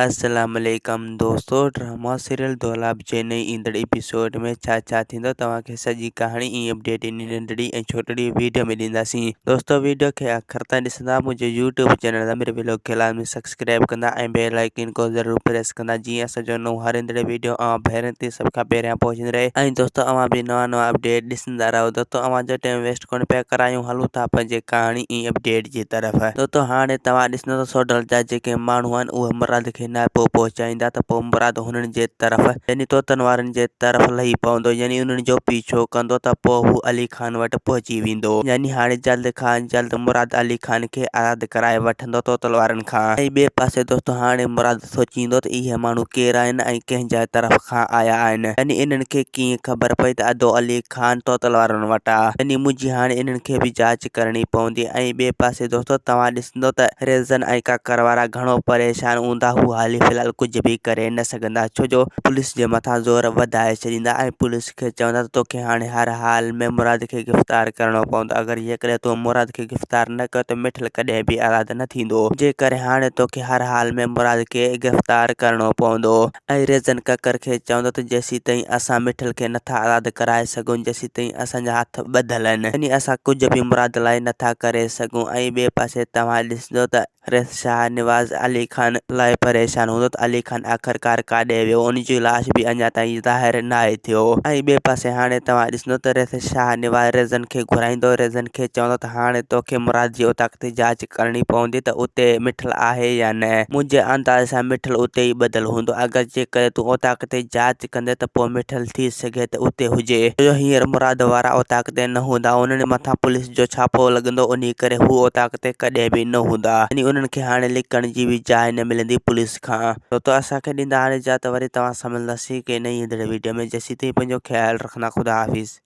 السلام عليڪم دوستو ڊراما سيريل دولاب جي نئين ايندڙ ايپيسوڊ ۾ ڇا ڇا ٿيندو توهان کي سڄي ڪهاڻي ۽ اپڊيٽ انهي ننڍڙي ۽ ڇوٽڙي ويڊيو ۾ ڏينداسين دوستو ويڊيو کي آخر تائين ڏسندا منهنجي يوٽيوب چينل امير ويلوگ کي لازمي سبسڪرائب ڪندا ۽ بيل آئيڪن کي ضرور پريس ڪندا جيئن اسان جو نئون هر ايندڙ ويڊيو اوهان ڀيرن تائين سڀ کان پهريان پهچندي رهي ۽ دوستو اوهان به نوان نوان اپڊيٽ ڏسندا رهو دوستو اوهان جو ٽائيم ويسٽ ڪونه پيا ڪرايون هلون ٿا پنهنجي ڪهاڻي ۽ اپڊيٽ جي طرف. دوستو هاڻي توهان ڏسندو ته سوڍل جا جيڪي ماڻهو آهن اهي مراد کي نائپو پهچائيندا ته پوء مراد هنن جي طرف يعني طوطن وارن جي طرف لهي پوندو يعني انهن جو پيڇو ڪندو ته پوء هو علي خان وٽ پهچي ويندو يعني هاڻي جلد کان جلد مراد علي خان کي آزاد ڪرائي وٺندو طوطل وارن کان ۽ ٻئي پاسي دوستو هاڻي مراد سوچيندو ته اهي ماڻهو ڪير آهن ۽ ڪنهن جي طرف کان آيا آهن يعني انهن کي ڪيئن خبر پئي ته ادو علي خان طوطل وارن وٽ آ يعني منهنجي هاڻي انهن کي به جاچ ڪرڻي پوندي ۽ ٻئي پاسي دوستو توهان ڏسندو ته ريزن ۽ ڪاڪر وارا گهڻو پريشان هوندا هو حالي في الحال ڪجهه به ڪري نه سگهندا ڇو جو پوليس جي مٿان زور وڌائي ڇڏيندا ۽ پوليس کي چوندا ته توکي هاڻي هر حال ۾ مراد کي گرفتار ڪرڻو پوندو اگر جيڪڏهن تون مراد کي گرفتار نه ڪيو ته مٺل ڪڏهن به آزاد نه ٿيندو جنهن ڪري هاڻي توکي هر حال ۾ مراد کي گرفتار ڪرڻو پوندو ۽ ريزن ڪڪر کي چوندو ته جيسيتائين اسان مٺل کي نٿا آزاد ڪرائي سگهون جيسيتائين اسان جا هٿ ٻڌل آهن يعني اسان ڪجهه به مراد لاء نٿا ڪري سگهون ۽ ٻئي پاسي توهان ڏسندو ته رئيس شاهه نواز علي خان لاء پريشان هوندو ته علي خان آخرڪار ڪاڏي ويو، ان جو لاش به اڃا تائين ظاهر ناهي ٿيو ۽ ٻئي پاسي هاڻي توهان ڏسندو ته رئيس شاهه نواز ريزن کي گهرائيندو، ريزن کي چوندو ته هاڻي توکي مراد جي اوطاق تي جاچ ڪرڻي پوندي ته اتي مٺل آهي يا نه، منهنجي اندازي سان مٺل اتي ئي ٻڌل هوندو، اگر جيڪڏهن تون اوطاق تي جاچ ڪندين ته پوء مٺل ٿي سگهي ته اتي هجي، ڇو جو هينئر مراد وارا اوطاق تي نه هوندا، انهن مٿان پوليس جو ڇاپو لڳندو، انهي ڪري هو اوطاق تي ڪڏهن به نه هوندا يعني انهن کي هاڻي لڪڻ جي به جاء نه ملندي پوليس کان. ڇو ته اسان کي ڏيندا هاڻي اجازت وري توهان سان ملنداسين ڪنهن نئين ايندڙ ويڊيو ۾ جيسين تائين پنهنجو خيال رکندا خدا حافظ.